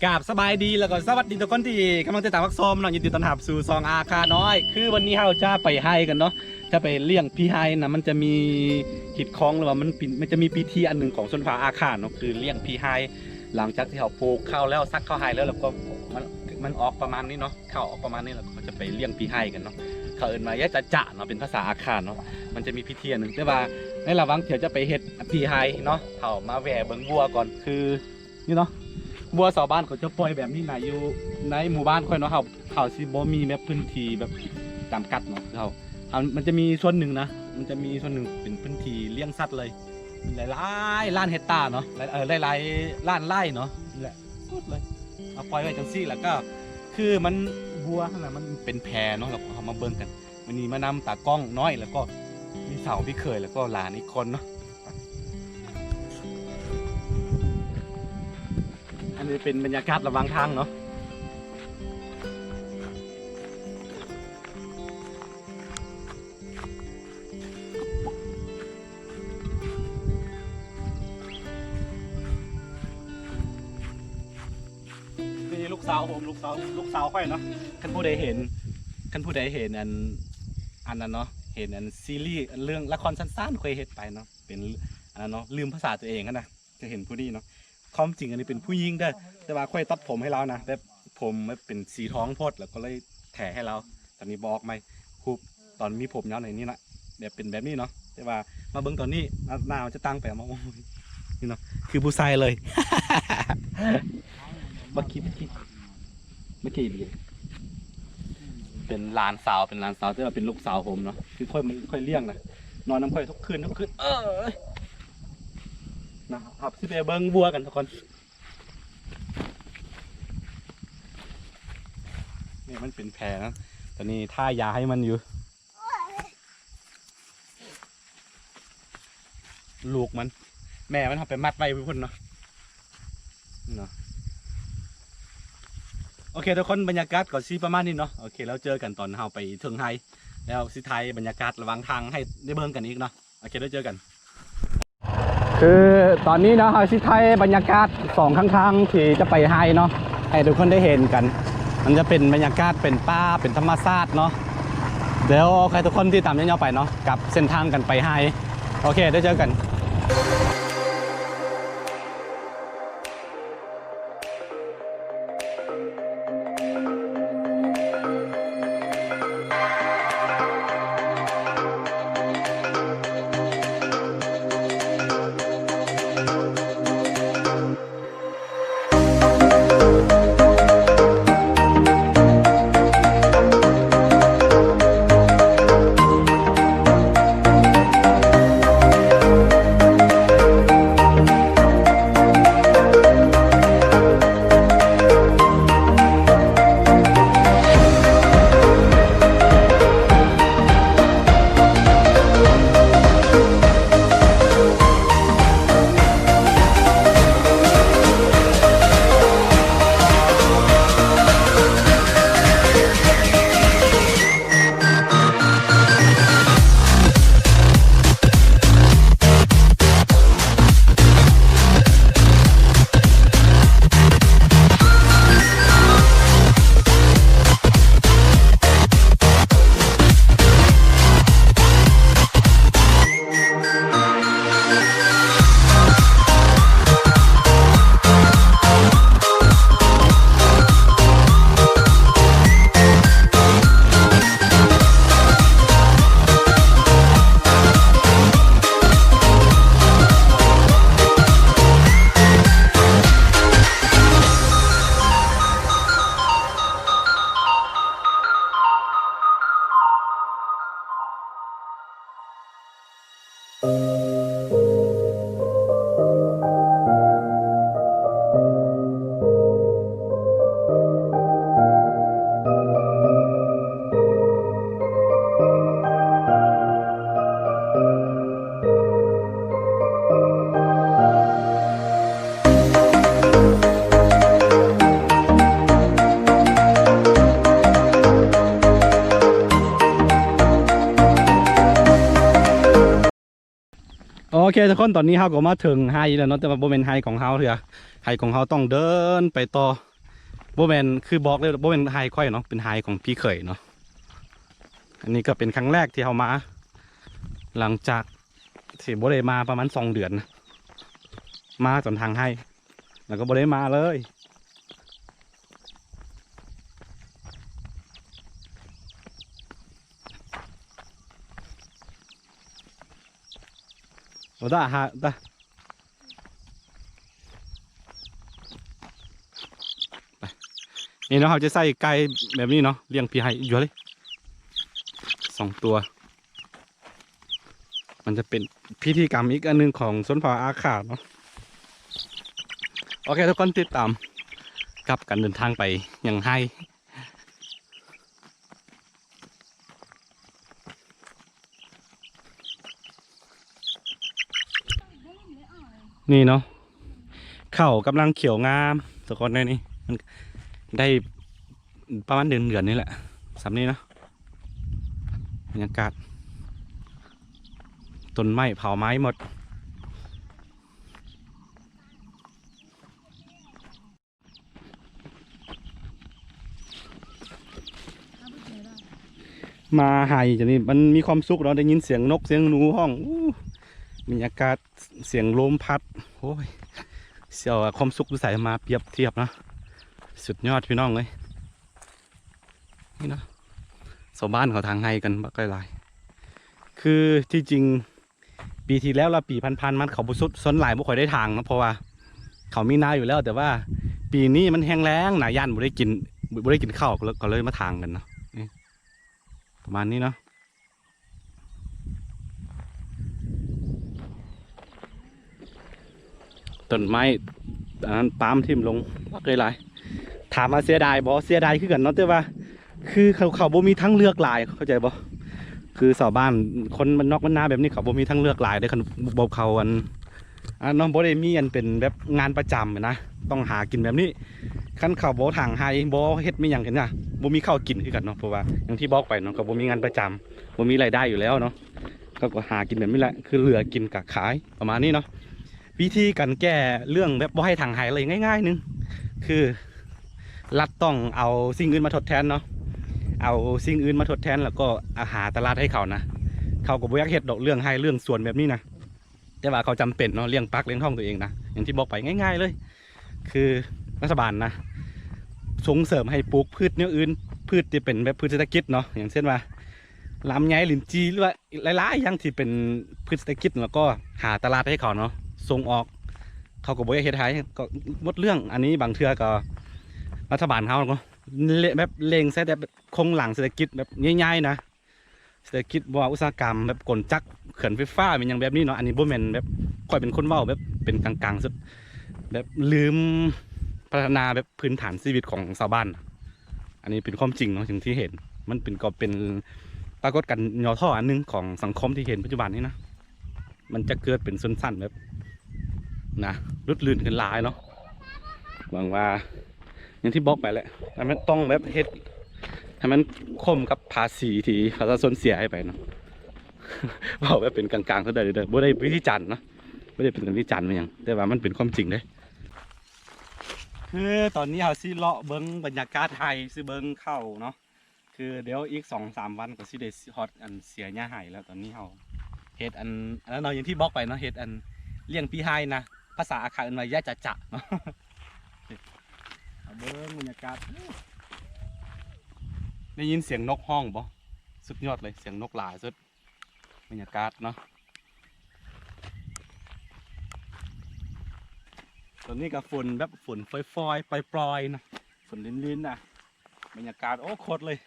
ກາບສະບາຍດີ ແລ້ວກໍສະຫວັດດີທຸກຄົນທີ່ກຳລັງຕິດຕາມຮັບຊົມເນາະ, ຍິນດີຕ້ອນຮັບສູ່ຊ່ອງອາຄານ້ອຍ. ຄືວັນນີ້ເຮົາຈະໄປໄຮ່ກັນເນາະ, ຈະໄປລ້ຽງຜີໄຮ່ນະ. ມັນຈະມີຮີດຄອງ ຫຼືວ່າມັນເປັນ ມັນຈະມີພິທີອັນໜຶ່ງຂອງຊົນເຜົ່າອາຄາເນາະ, ຄືລ້ຽງຜີໄຮ່. ຫຼັງຈາກທີ່ເຮົາປູກເຂົ້າແລ້ວ ສັກເຂົ້າໄຮ່ແລ້ວ ແລ້ວກໍມັນ ມັນອອກປະມານນີ້ເນາະ, ເຂົ້າອອກປະມານນີ້ ແລ້ວເຂົາຈະໄປລ້ຽງຜີໄຮ່ກັນເນາະ. ເຂົາເອີ້ນວ່າ ຢາຈະຈະ ເນາະ, ເປັນພາສາອາຄາເນາະ. ມັນຈະມີພິທີອັນໜຶ່ງ ແຕ່ວ່າໃນລະຫວ່າງທີ່ເຮົາຈະໄປເຮັດຜີໄຮ່ເນາະ, ເຮົາມາແວ່ເບິ່ງວັວກ່ອນ. ຄື ນີ້ເນາະ, ວັວຊາວບ້ານເຂົາຈະປ່ອຍແບບນີ້ນະ. ຢູ່ໃນໝູ່ບ້ານຂ້ອຍເນາະ, ເຮົາ ເຮົາຊິບໍ່ມີແບບພື້ນທີ່ແບບຈຳກັດເນາະ. ເຮົາ ເຮົາ ມັນຈະມີສ່ວນໜຶ່ງນະ, ມັນຈະມີສ່ວນໜຶ່ງເປັນພື້ນທີ່ລ້ຽງສັດເລີຍ ຫຼາຍໆລ້ານເຮັກຕາເນາະ, ຫຼາຍ ເອີ ຫຼາຍໆລ້ານໄຮ່ເນາະ, ນີ້ແຫຼະ ສຸດເລີຍ. ເອົາປ່ອຍໄວ້ຈັ່ງຊີ້ ແລ້ວກໍຄືມັນ ວັວຫັ້ນນະ ມັນເປັນແພເນາະ. ແລ້ວກໍເຮົາມາເບິ່ງກັນ. ມື້ນີ້ມານຳຕາກ້ອງນ້ອຍ ແລ້ວກໍມີສາວພີ່ເຂີຍ ແລ້ວກໍຫຼານອີກຄົນເນາະ. ອັນນີ້ເປັນບັນຍາກາດລະຫວ່າງທາງເນາະ. ນີ້ລູກສາວຜົມ ລູກສາວ ລູກສາວຂ້ອຍເນາະ. ຄັນຜູ້ໃດເຫັນ ຄັນຜູ້ໃດເຫັນອັນ ອັນນັ້ນເນາະ, ເຫັນອັນຊີຣີເລື່ອງລະຄອນສັ້ນໆ ຂ້ອຍເຮັດໄປເນາະ, ເປັນອັນນັ້ນເນາະ, ລືມພາສາຕົວເອງຫັ້ນນະ, ຈະເຫັນຜູ້ນີ້ເນາະ. ຄວາມຈິງອັນນີ້ເປັນຜູ້ຍິງເດີ, ແຕ່ວ່າຂ້ອຍຕັດຜົມໃຫ້ລາວນະ, ແບບຜົມມັນເປັນສີທອງໂພດ ແລ້ວກໍເລີຍແຖໃຫ້ລາວ. ຕອນນີ້ບໍ່ອອກໃໝ່ ຮູບຕອນມີຜົມຍາວໜ້ອຍນີ້ນະ, ແບບເປັນແບບນີ້ເນາະ. ແຕ່ວ່າມາເບິ່ງຕອນນີ້ ໜ້າ ໜ້າມັນຈະຕ່າງໄປ ມາ ນີ້ເນາະ, ຄືຜູ້ຊາຍເລີຍ. ບັກຂີ້ ບັກຂີ້ ບັກຂີ້ອີ່ຫຼີ. ເປັນຫຼານສາວ ເປັນຫຼານສາວ ແຕ່ວ່າເປັນລູກສາວຜົມເນາະ. ຄືຂ້ອຍ ມັນ ຂ້ອຍລ້ຽງນະ, ນອນນຳຂ້ອຍທຸກຄືນ ທຸກຄືນ. ເອີຍ ນະ ເຮົາຊິໄປເບິ່ງວັວກັນທຸກຄົນ. ນີ້ມັນເປັນແພນະ, ຕອນນີ້ທາຢາໃຫ້ມັນຢູ່. ລູກມັນ ແມ່ມັນເຮົາໄປມັດໄວ້ພຸ້ນເນາະ ເນາະ. ໂອເຄທຸກຄົນ, ບັນຍາກາດກໍຊິປະມານນີ້ເນາະ. ໂອເຄ ແລ້ວເຈີກັນຕອນເຮົາໄປເທິງໄຮ່ ແລ້ວຊິຖ່າຍບັນຍາກາດລະຫວ່າງທາງໃຫ້ໄດ້ເບິ່ງກັນອີກເນາະ. ໂອເຄ ແລ້ວເຈີກັນ. ຄືຕອນນີ້ເນາະ ເຮົາຊິຖ່າຍບັນຍາກາດສອງຂ້າງທາງທີ່ຈະໄປໄຮ່ເນາະ ໃຫ້ທຸກຄົນໄດ້ເຫັນກັນ. ມັນຈະເປັນບັນຍາກາດເປັນປ່າ ເປັນທຳມະຊາດເນາະ. ດຽວໃຫ້ທຸກຄົນຕິດຕາມຍາວໆໄປເນາະ ກັບເສັ້ນທາງກັນໄປໄຮ່. ໂອເຄ ດຽວເຈີກັນ. ອເຄທຸກຄົນ ຕອນນີ້ເຮົາກໍມາເຖິງໄຮ່ແລ້ວເນາະ ແຕ່ວ່າບໍ່ແມ່ນໄຮ່ຂອງເຮົາເທື່ອ ໄຮ່ຂອງເຮົາຕ້ອງເດີນໄປຕໍ່ ບໍ່ແມ່ນ ຄືບອກເລີຍ ບໍ່ແມ່ນໄຮ່ຂ້ອຍເນາະ ເປັນໄຮ່ຂອງພີ່ເຂີຍເນາະ. ອັນນີ້ກໍເປັນຄັ້ງແລກທີ່ເຮົາມາ ຫຼັງຈາກທີ່ບໍ່ໄດ້ມາປະມານສອງເດືອນ ມາຈົນທາງໄຮ່ ແລ້ວກໍບໍ່ໄດ້ມາເລີຍ. ບໍ່ໄດ້ຫາ ໄດ້ ໄປ ນີ້ເນາະ ເຮົາຈະໃສ່ໄກ່ແບບນີ້ເນາະ ລ້ຽງພີ່ໄຮ່ຢູ່ເລີຍສອງຕົວ. ມັນຈະເປັນພິທີກຳອີກອັນໜຶ່ງຂອງຊົນເຜົ່າອາຂາເນາະ. ໂອເຄ ທຸກຄົນ ຕິດຕາມກັບການເດີນທາງໄປຍັງໄຮ່. ນີ້ເນາະ ເຂົ້າກຳລັງຂຽວງາມ ທຸກຄົນ ໃນນີ້ ມັນໄດ້ປະມານເດືອນ ເດືອນນີ້ແຫຼະ ສ່ຳນີ້ເນາະ. ບັນຍາກາດ ຕົ້ນໄມ້ເຜົາໄມ້ໝົດ. ມາໄຮ່ຈັ່ງນີ້ມັນມີຄວາມສຸກເນາະ ໄດ້ຍິນສຽງນົກສຽງໜູຮ້ອງ ໂອ້ ບັນຍາກາດ ສຽງລົມພັດ ໂອ້ຍ ຊິເອົາຄວາມສຸກຢູ່ໃສມາປຽບທຽບເນາະ ສຸດຍອດພີ່ນ້ອງເອີຍ. ນີ້ເນາະ ຊາວບ້ານເຂົາຖາງໄຮ່ກັນບັກຫຼາຍໆ ຄືທີ່ຈິງ ປີທີ່ແລ້ວ ແລະ ປີຜ່ານໆມາ ເຂົາບໍ່ ສ່ວນຫຼາຍບໍ່ຄ່ອຍໄດ້ຖາງເນາະ ເພາະວ່າເຂົາມີນາຢູ່ແລ້ວ ແຕ່ວ່າປີນີ້ມັນແຫ້ງແລ້ງນະ ຢ້ານບໍ່ໄດ້ກິນ ບໍ່ໄດ້ກິນເຂົ້າ ກໍເລີຍ ກໍເລີຍມາຖາງກັນເນາະ. ນີ້ ປະມານນີ້ເນາະ ຕົ້ນໄມ້ ອັນນັ້ນປາມຖິ້ມລົງບັກຫຼາຍໆ. ຖາມວ່າເສຍດາຍບໍ່? ເສຍດາຍຄືກັນເນາະ ແຕ່ວ່າ ຄືເຂົາ ເຂົາບໍ່ມີທາງເລືອກຫຼາຍ ເຂົ້າໃຈບໍ່? ຄືຊາວບ້ານຄົນບ້ານນອກບ້ານນາແບບນີ້ ເຂົາບໍ່ມີທາງເລືອກຫຼາຍເດ້ ຄັນບໍ່ເຂົ້າອັນ ອັນເນາະ ບໍ່ໄດ້ມີອັນເປັນແບບງານປະຈຳນະ ຕ້ອງຫາກິນແບບນີ້. ຄັນເຂົາບໍ່ຖາງໄຮ່ ບໍ່ເຮັດແມ່ນຫຍັງກັນນະ ບໍ່ມີເຂົ້າກິນຄືກັນເນາະ ເພາະວ່າຢ່າງທີ່ບອກໄປເນາະ ເຂົາບໍ່ມີງານປະຈຳ ບໍ່ມີລາຍໄດ້ຢູ່ແລ້ວເນາະ ເຂົາກໍຫາກິນແບບນີ້ແຫຼະ ຄືເຫຼືອກິນກໍຂາຍ ປະມານນີ້ເນາະ. ວິທີການແກ້ເລື່ອງແບບບໍ່ໃຫ້ຖາງໄຮ່ເລີຍ ງ່າຍໆໜຶ່ງ ຄືລັດຕ້ອງເອົາສິ່ງອື່ນມາທົດແທນເນາະ ເອົາສິ່ງອື່ນມາທົດແທນ ແລ້ວກໍຫາຕະຫຼາດໃຫ້ເຂົານະ. ເຂົາກໍບໍ່ຢາກເຮັດດອກເລື່ອງໄຮ່ເລື່ອງສວນແບບນີ້ນະ ແຕ່ວ່າເຂົາຈຳເປັນເນາະ ລ້ຽງປາກລ້ຽງທ້ອງຕົວເອງນະ. ຢ່າງທີ່ບອກໄປງ່າຍໆເລີຍ ຄືລັດຖະບານນະ ສົ່ງເສີມໃຫ້ປູກພືດແນວອື່ນ ພືດທີ່ເປັນແບບພືດເສດຖະກິດເນາະ ຢ່າງເຊັ່ນວ່າ ລຳໄຍ ລິນຈີ ຫຼືວ່າຫຼາຍໆຢ່າງທີ່ເປັນພືດເສດຖະກິດ ແລ້ວກໍຫາຕະຫຼາດໃຫ້ເຂົາເນາະ ສົ່ງອອກ ເຂົາກໍບໍ່ຢາກເຮັດໃຫ້ ກໍໝົດເລື່ອງ. ອັນນີ້ບາງເທື່ອກໍລັດຖະບານເຮົາກໍແບບເລັ່ງໃສ່ແຕ່ໂຄງຫຼັງເສດຖະກິດແບບໃຫຍ່ໆນະ ເສດຖະກິດບໍ່ວ່າອຸດສາຫະກຳ ແບບກົນຈັກ ເຂື່ອນໄຟຟ້າ ແມ່ນຫຍັງແບບນີ້ເນາະ. ອັນນີ້ບໍ່ແມ່ນແບບ ຂ້ອຍເປັນຄົນເວົ້າແບບເປັນກາງໆສຸດ ແບບລືມພັດທະນາແບບພື້ນຖານຊີວິດຂອງຊາວບ້ານ. ອັນນີ້ເປັນຄວາມຈິງເນາະ ສິ່ງທີ່ເຫັນ ມັນເປັນ ກໍເປັນປາກົດການຫຍໍ້ທໍ້ອັນໜຶ່ງຂອງສັງຄົມທີ່ເຫັນປັດຈຸບັນນີ້ນະ. ມັນຈະເກີດເປັນຊົນຊັ້ນແບບ ນະ ຫຼຸດລື່ນຂຶ້ນຫຼາຍເນາະ. ຫວັງວ່າ ຢ່າງທີ່ບອກໄປແຫຼະ ໃຫ້ມັນຕ້ອງແບບເຮັດໃຫ້ມັນຄົມກັບພາສີທີ່ປະຊາຊົນເສຍໃຫ້ໄປເນາະ. ເວົ້າແບບເປັນກາງໆເທົ່າໃດເດີ ບໍ່ໄດ້ວິຈານເນາະ ບໍ່ໄດ້ເປັນການວິຈານແມ່ນຫຍັງ ແຕ່ວ່າມັນເປັນຄວາມຈິງເດ້. ຄືຕອນນີ້ເຮົາຊິເລາະເບິ່ງບັນຍາກາດໄຮ່ ຊິເບິ່ງເຂົ້າເນາະ. ຄືດຽວອີກສອງສາມວັນກໍຊິໄດ້ຮອດອັນເສຍຫຍ້າໄຮ່ແລ້ວ. ຕອນນີ້ເຮົາເຮັດອັນ ອັນນັ້ນເນາະ ຢ່າງທີ່ບອກໄປເນາະ ເຮັດອັນລ້ຽງປີ້ໄຮ່ນະ ພາສາອາຂາເອີ້ນວ່າຢາຈະຈະເນາະ. ເອົາເບິ່ງບັນຍາກາດ ໄດ້ຍິນສຽງນົກຮ້ອງບໍ່? ສຸດຍອດເລີຍ ສຽງນົກຫຼາຍສຸດ. ບັນຍາກາດເນາະ ຕອນນີ້ກໍຝົນແບບຝົນຟອຍໆ ປ່ອຍໆນະ ຝົນລິນໆນະ. ບັນຍາກາດ ໂອ້ ໂຄດເລີຍ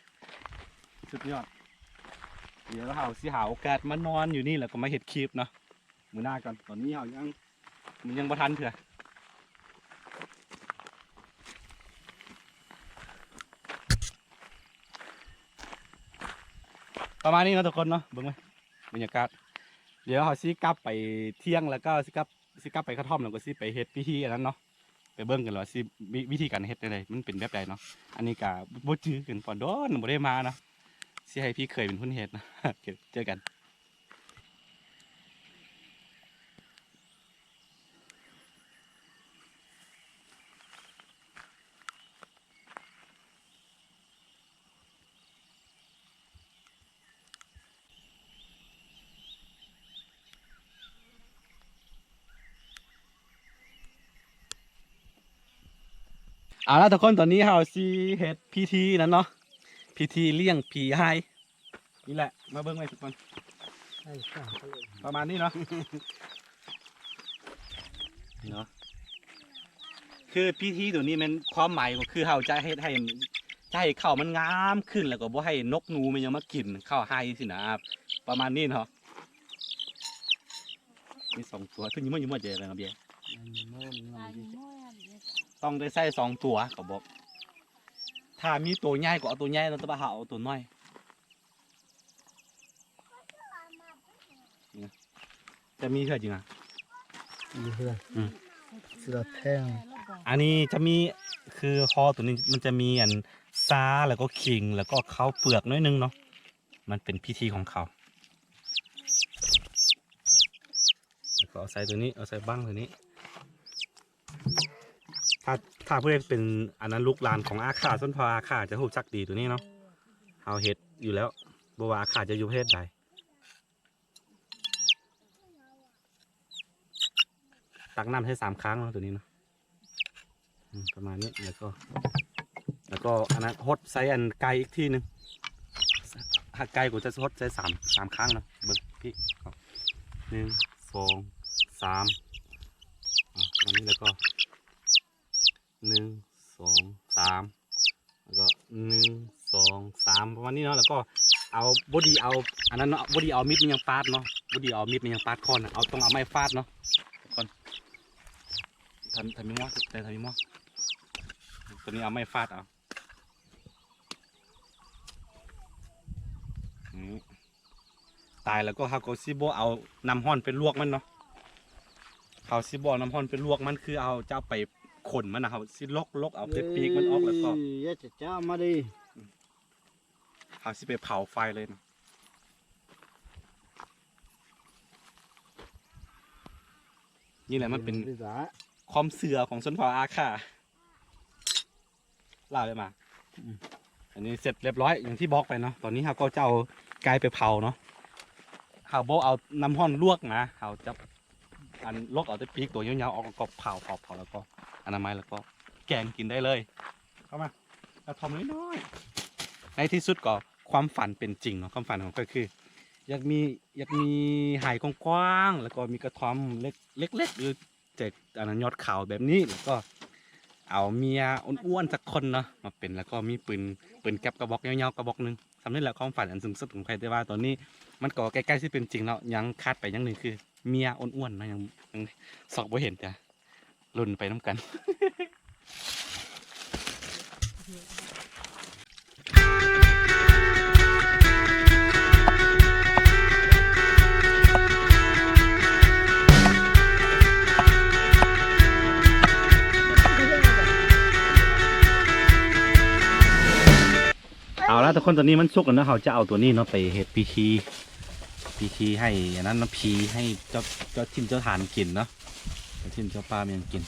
ສຸດຍອດ. ດຽວເຮົາຊິຫາໂອກາດມານອນຢູ່ນີ້ ແລ້ວກໍມາເຮັດຄລິບເນາະ ມື້ໜ້າກ່ອນ. ຕອນນີ້ເຮົາຍັງ ມັນຍັງບໍ່ທັນເທື່ອ. ປະມານນີ້ເນາະທຸກຄົນເນາະ ເບິ່ງໄວ້ບັນຍາກາດ. ດຽວເຮົາຊິກັບໄປທ່ຽງ ແລ້ວກໍຊິກັບ ຊິກັບໄປກະທ່ອມ ແລ້ວກໍຊິໄປເຮັດພິທີອັນນັ້ນເນາະ. ໄປເບິ່ງກັນວ່າຊິ ວິ ວິທີການເຮັດແນວໃດ ມັນເປັນແບບໃດເນາະ. ອັນນີ້ກະບໍ່ຈື່ກັນ ເພາະດົນບໍ່ໄດ້ມາເນາະ. ຊິໃຫ້ພີ່ເຂີຍເປັນຄົນເຮັດເນາະ. ໂອເຄ ເຈີກັນ. ເອົາລະທຸກຄົນ ຕອນນີ້ເຮົາຊິເຮັດພິທີນັ້ນເນາະ ພິທີລ້ຽງຜີຮ້າຍນີ້ແຫຼະ ມາເບິ່ງໄວ້ທຸກຄົນ ປະມານນີ້ເນາະ ເນາະ ຄືພິທີໂຕນີ້ແມ່ນຄວາມໝາຍກໍຄືເຮົາຈະເຮັດໃຫ້ ຈະໃຫ້ເຂົ້າມັນງາມຂຶ້ນ ແລ້ວກໍບໍ່ໃຫ້ນົກໜູແມ່ນຫຍັງມາກິນເຂົ້າໄຮ່ຊີ້ນະ ປະມານນີ້ເນາະ. ມີສອງຕົວ ຄືຍິງມາ ຍິງມາເຈແລ້ວເນາະເບຍ ຕ້ອງໄດ້ໃຊ້ສອງຕົວ ເຂົາບອກ ຖ້າມີໂຕໃຫຍ່ກໍເອົາໂຕໃຫຍ່ເນາະ ແຕ່ວ່າເຮົາເອົາໂຕນ້ອຍ ຈະມີເທື່ອຈິງອະ ມີເທື່ອ ອືມ ເສືອແພງ ອັນນີ້ຈະມີ ຄືຄໍໂຕນີ້ມັນຈະມີອັນຊາ ແລ້ວກໍຂີງ ແລ້ວກໍເຂົ້າເປືອກໜ້ອຍໜຶ່ງເນາະ ມັນເປັນພິທີຂອງເຂົາ ແລ້ວກໍເອົາໃສ່ໂຕນີ້ ເອົາໃສ່ບັ້ງໂຕນີ້ ຖ້າ ຖ້າຜູ້ໃດເປັນອັນນັ້ນ ລູກຫຼານຂອງອາຂ້າ ຊົນເຜົ່າອາຂ້າ ຈະຮູ້ຈັກດີໂຕນີ້ເນາະ ເຮົາເຮັດຢູ່ແລ້ວ ບໍ່ວ່າອາຂ້າຈະຢູ່ປະເທດໃດ ຕັກນ້ຳໃຫ້ສາມຄັ້ງເນາະ ໂຕນີ້ເນາະ ອືມ ປະມານນີ້ ແລ້ວກໍ ແລ້ວກໍອັນນັ້ນຫົດໃສ່ອັນໄກ່ອີກທີໜຶ່ງ ຫາກໄກ່ກໍຈະຫົດໃສ່ສາມ ສາມຄັ້ງເນາະ ເບິ່ງພີ້ ໜຶ່ງ ສອງ ສາມ ອາ ປະມານນີ້ ແລ້ວກໍ ໜຶ່ງ ສອງ ສາມ ແລ້ວກໍ ໜຶ່ງ ສອງ ສາມ ປະມານນີ້ເນາະ ແລ້ວກໍເອົາ ບໍ່ດີເອົາອັນນັ້ນເນາະ ບໍ່ດີເອົາມີດມາຫຍັງປາດເນາະ ບໍ່ດີເອົາມີດມາຫຍັງປາດຄ້ອນ ເອົາ ຕ້ອງເອົາໄມ້ຟາດເນາະ ກ່ອນ ທັນ ທັນມີໝໍ້ ແຕ່ທັນມີໝໍ້ ໂຕນີ້ເອົາໄມ້ຟາດເອົາ ອືມ ຕາຍແລ້ວກໍເຮົາກໍຊິບໍ່ເອົານ້ຳຮ້ອນໄປລວກມັນເນາະ ເຮົາຊິບໍ່ເອົານ້ຳຮ້ອນໄປລວກມັນ ຄືເຮົາຈະເອົາໄປຂົນມັນນະ ເຮົາຊິຫຼົກໆ ເອົາແຕ່ປີກມັນອອກ ແລ້ວກໍ ເອີ ຢ່າຈະຈ້າມາເດ້ ເຮົາຊິໄປເຜົາໄຟເລີຍນະ ນີ້ແຫຼະ ມັນເປັນຄວາມເຊື່ອຂອງຊົນເຜົ່າອາຂ້າ ລາວໄດ້ມາ ອືມ ອັນນີ້ເສັດລຽບຮ້ອຍ ຢ່າງທີ່ບອກໄປເນາະ ຕອນນີ້ເຮົາກໍຈະເອົາໄກ່ໄປເຜົາເນາະ ເຮົາບໍ່ເອົານ້ຳຮ້ອນລວກນະ ເຮົາຈະ ອັນ ຫຼົກເອົາແຕ່ປີກຕົວຍາວໆອອກ ແລ້ວກໍເຜົາ ເຜົາ ເຜົາ ແລ້ວກໍອະນາໄມ ແລ້ວກໍແກງກິນໄດ້ເລີຍ ເຂົ້າມາ ກະທ່ອມນ້ອຍໆ ໃນທີ່ສຸດກໍຄວາມຝັນເປັນຈິງເນາະ ຄວາມຝັນຂອງຂ້ອຍຄື ຢາກມີ ຢາກມີໄຮ່ກວ້າງໆ ແລ້ວກໍມີກະທ່ອມເລັກ ເລັກໆ ຢູ່ ແຈກອັນນັ້ນຍອດເຂົາແບບນີ້ ແລ້ວກໍເອົາເມຍອ້ວນໆ ຈັກຄົນເນາະ ມາເປັນ ແລ້ວກໍມີປືນ ປືນແກັບກະບອກຍາວໆ ກະບອກໜຶ່ງ ສ່ຳນີ້ແຫຼະ ຄວາມຝັນອັນສູງສຸດຂອງຂ້ອຍ ແຕ່ວ່າຕອນນີ້ມັນກໍໃກ້ໆ ຊິເປັນຈິງແລ້ວ ຍັງຂາດໄປຢ່າງໜຶ່ງ ຄືເມຍອ້ວນໆ ເນາະ ຍັງ ຍັງຊອກບໍ່ເຫັນ ກະລຸ້ນໄປນຳກັນ. ເອົາລະທຸກຄົນ ຕອນນີ້ມັນສຸກແລ້ວເນາະ ເຮົາຈະເອົາຕົວນີ້ເນາະ ໄປເຮັດພິທີ ພິທີໃຫ້ອັນນັ້ນເນາະ ຜີ ໃຫ້ເຈົ້າ ເຈົ້າຖິ່ນເຈົ້າຖານກິນເນາະ ເຈົ້າຖິ່ນເຈົ້າປ່າແມ່ນຫຍັງກິນ.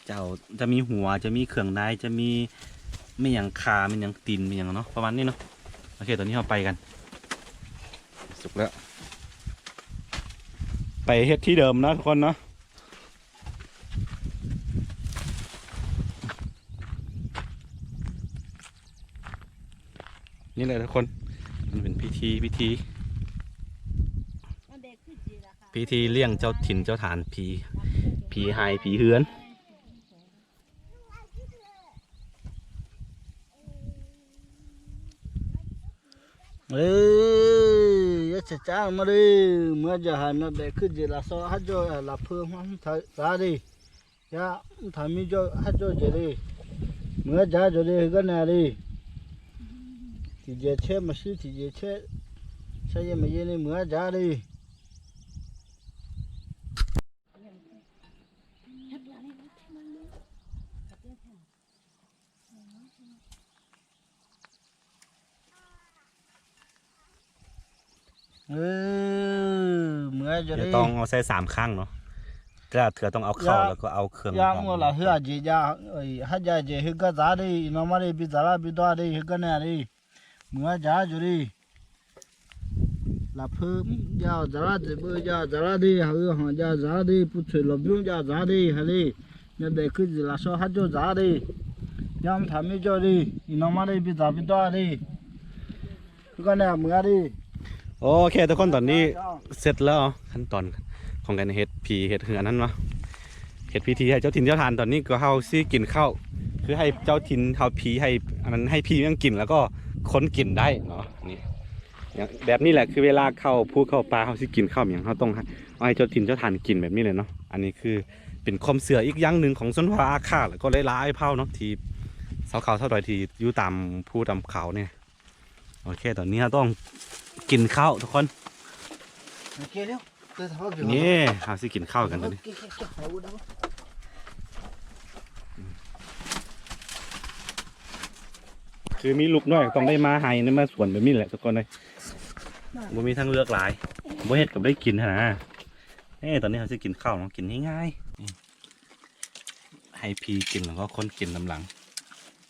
ຈະເອົາ ຈະມີຫົວ ຈະມີເຄື່ອງໃນ ຈະມີແມ່ນຫຍັງ ຂາ ແມ່ນຫຍັງ ຕີນ ແມ່ນຫຍັງເນາະ ປະມານນີ້ເນາະ. ໂອເຄ ຕອນນີ້ເຮົາໄປກັນ ສຸກແລ້ວ ໄປເຮັດທີ່ເດີມເນາະທຸກຄົນເນາະ. ນີ້ແຫຼະທຸກຄົນ ມັນເປັນພິທີ ພິທີ ພິທີລ້ຽງເຈົ້າຖິ່ນເຈົ້າຖານ ຜີ ຜີໄຮ່ຜີເຮືອນ. ເອີ ຢ່າຈະຈ້າງມາເດີ ເມື່ອຈະຫາຍມາແບກຂຶ້ນເຈລາຊອຮັດໂຈລາເພີມສາເດ ຍາ ຖາມີໂຈຮັດໂຈເຈເດ ເມື່ອຈາໂຈເດກະນາເດ ທີ່ເຈເຊມາຊີ ທີ່ເຈເຊ ຊາເຍມາເຍເນ ເມື່ອຈາເດ. ເອີ ເມື່ອຈະ ດຽວຕ້ອງເອົາໃສ່ສາມຄັ້ງເນາະ ແຕ່ລະເທື່ອຕ້ອງເອົາເຂົ້າ ແລ້ວກໍເອົາເຄື່ອງ ຍາ ເມື່ອລະເຮືອເຈ ຍາ ເອີຍ ຮັດຢາເຈ ເຮັດກະຈາເດ ອີນອມມາເດ ບິດາລາ ບິດອາເດ ເຮັດກະແນເດ. ເມື່ອຈາຢູ່ດີ ລາເພີມ ຢາຈາລາເດ ເບີຢາຈາລາເດ ຫາ ຫາ ຢາຈາລາເດ ຜູ້ຊ່ວຍລອບຍຸງ ຢາຈາລາເດ ຫາເດ ຍາເດ ຄືຊິລາຊອຮັດໂຈຈາເດ. ຍາມຖາມມີເຈົ້າດີ ອີນ້ອງມາດີ ພິສາພິຕົວະດີ ຄືກັນແນ່ເມືອດີ. ໂອເຄ ທຸກຄົນ ຕອນນີ້ເສັດແລ້ວ ຂັ້ນຕອນຂອງການເຮັດຜີເຮັດເຮືອນນັ້ນເນາະ ເຮັດພິທີໃຫ້ເຈົ້າຖິ່ນເຈົ້າຖານ. ຕອນນີ້ກໍເຮົາຊິກິນເຂົ້າ ຄືໃຫ້ເຈົ້າຖິ່ນເຮົາຜີໃຫ້ ອັນນັ້ນ ໃຫ້ຜີມັນກິນ ແລ້ວກໍຄົນກິນໄດ້ເນາະ. ນີ້ ແບບນີ້ແຫຼະ ຄືເວລາເຂົ້າພູເຂົ້າປ່າ ເຮົາຊິກິນເຂົ້າຫຍັງ ເຮົາຕ້ອງໃຫ້ ເອົາໃຫ້ເຈົ້າຖິ່ນເຈົ້າຖານກິນແບບນີ້ແຫຼະເນາະ. ອັນນີ້ຄືເປັນຄວາມເຊື່ອອີກຢ່າງໜຶ່ງຂອງຊົນເຜົ່າອາຂ່າ ແລ້ວກໍຫຼາຍໆເຜົ່າເນາະ ທີ່ຊາວເຜົ່າຊາວດອຍທີ່ຢູ່ຕາມພູຕາມເຂົານີ້. ໂອເຄ ຕອນນີ້ເຮົາຕ້ອງກິນເຂົ້າທຸກຄົນ. ໂອເຄ ເຮັດເຂົ້າກິນ ນີ້ເຮົາຊິກິນເຂົ້າກັນຕອນນີ້. ຄືມີລູກນ້ອຍກໍຕ້ອງໄດ້ມາໄຮ່ ໄດ້ມາສວນແບບນີ້ແຫຼະທຸກຄົນເອີຍ ບໍ່ມີທາງເລືອກຫຼາຍ ບໍ່ເຮັດກໍບໍ່ໄດ້ກິນຫັ້ນນະ. ເອີ ຕອນນີ້ເຮົາຊິກິນເຂົ້າເນາະ ກິນງ່າຍໆ ໃຫ້ຜີກິນ ແລ້ວກໍຄົນກິນນຳຫຼັງ.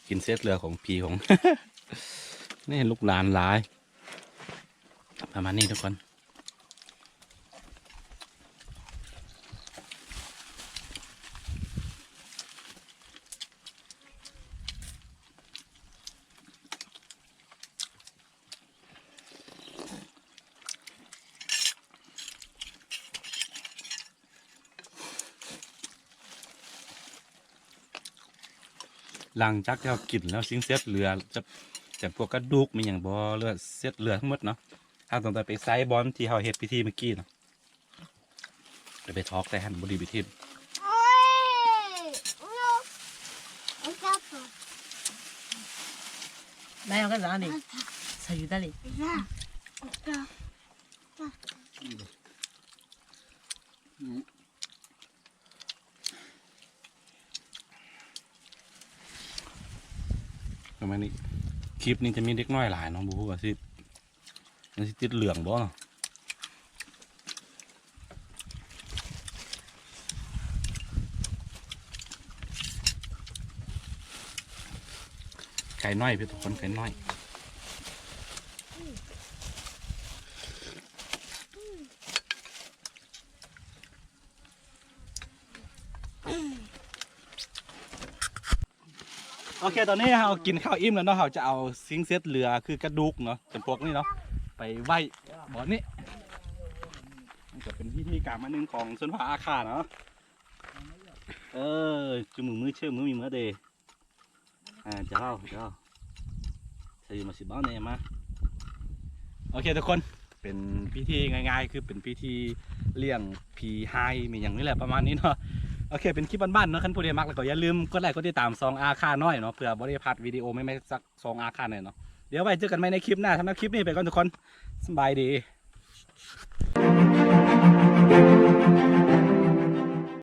ກິນເສດເຫຼືອຂອງຜີຂອງ ນີ້ ລູກຫຼານຫຼາຍ ປະມານນີ້ທຸກຄົນ. ຫຼັງຈາກທີ່ເຮົາກິນແລ້ວ ສິ່ງເສດເຫຼືອ ຈະ ຈຳພວກກະດູກມີຫຍັງບໍ່ ຫຼືວ່າເສດເຫຼືອທັງໝົດເນາະ ເຮົາຕ້ອງໄດ້ໄປໃສ່ບ່ອນທີ່ເຮົາເຮັດພິທີເມື່ອກີ້ເນາະ. ຈະໄປຖອກໃສ່ຫັ້ນ ບໍ່ດີໄປຖິ້ມ. ປະມານນີ້ ຄລິບນີ້ຈະມີເດັກນ້ອຍຫຼາຍເນາະ ບໍ່ຮູ້ວ່າຊິ ມັນຊິຕິດເຫຼືອງບໍ່? ໄກ່ນ້ອຍ ເປັນຄົນໄກ່ນ້ອຍ. ໂອເຄ ຕອນນີ້ເຮົາກິນເຂົ້າອີ່ມແລ້ວເນາະ ເຮົາຈະເອົາສິ່ງເສດເຫຼືອ ຄືກະດູກເນາະ ຈຳພວກນີ້ເນາະ ໄປໄວ້ບ່ອນນີ້. ມັນກໍເປັນພິທີກຳອັນໜຶ່ງຂອງຊົນເຜົ່າອາຂ່າເນາະ. ເອີ ຈຸມື້ມື້ເຊື່ອມື້ມີເມື່ອເດ ອ່າ ເຈົ້າ ເຈົ້າ ໃສ່ມາຊິເບົາແນ່ມາ. ໂອເຄທຸກຄົນ ເປັນພິທີງ່າຍໆ ຄືເປັນພິທີລ້ຽງຜີຮ້າຍມີຫຍັງນີ້ແຫຼະ ປະມານນີ້ເນາະ. ໂອເຄ ເປັນຄລິບບ້ານໆເນາະ ຄັນຜູ້ໃດມັກແລ້ວກໍຢ່າລືມກົດໄລກົດຕິດຕາມຊ່ອງອາຂ່ານ້ອຍເນາະ ເພື່ອບໍ່ໄດ້ພາດວິດີໂອໃໝ່ໆຈາກຊ່ອງອາຂ່ານ້ອຍເນາະ. ດຽວໄວ້ເຈີກັນໃໝ່ໃນຄລິບໜ້າ ສຳລັບຄລິບນີ້ໄປກ່ອນທຸກຄົນ ສະບາຍດີ.